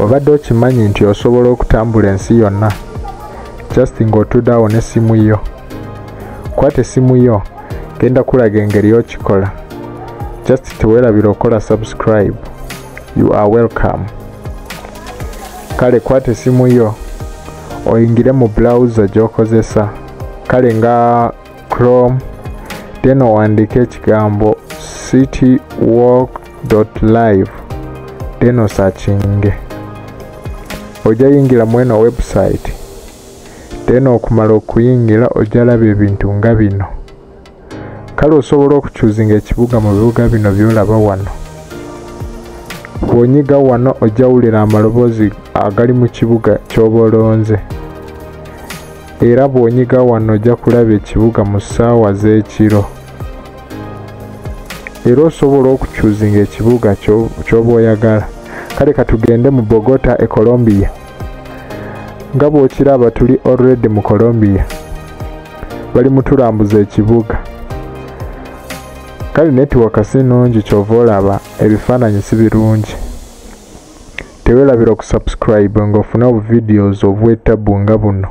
Obadde okimanyi nti osobola okutambula ensi yonna just ng'otudde awo n'essimu yo? Kwata essimu yo, genda kulaga engeri y'okikola. Just teweerabira okukola subscribe. You are welcome. Kale kwata essimu yo oyingire mu browser gy'okozesa, kale nga Chrome, then owandiike ekigambo citywalk.live, then osearchinge. Ojja yingira mu eno website, then okumala okuyingira ojja laba ebintu nga bino. Kale osobola okuchoosinga ekibuga mu bibuga bino by'olaba wano. Bw'onyiga wano ojja wulira amaloboozi agali mu kibuga ky'oba olonze. Era bw'onyiga wano ojja kulaba ekibuga mu ssaawa z'ekiro. Era osobola okuchoosinga ekibuga ky'oba oyagala. Kale katugende mu Bogota e Colombia. Nga bw'okiraba tuli already mu Colombia. Bali mutulambuza ekibuga. Kale network si nnungi, ky'ova olaba ebifaananyi si birungi. Teweerabira okusubscribe ng'ofune obuvideos obw'ettabu nga buno.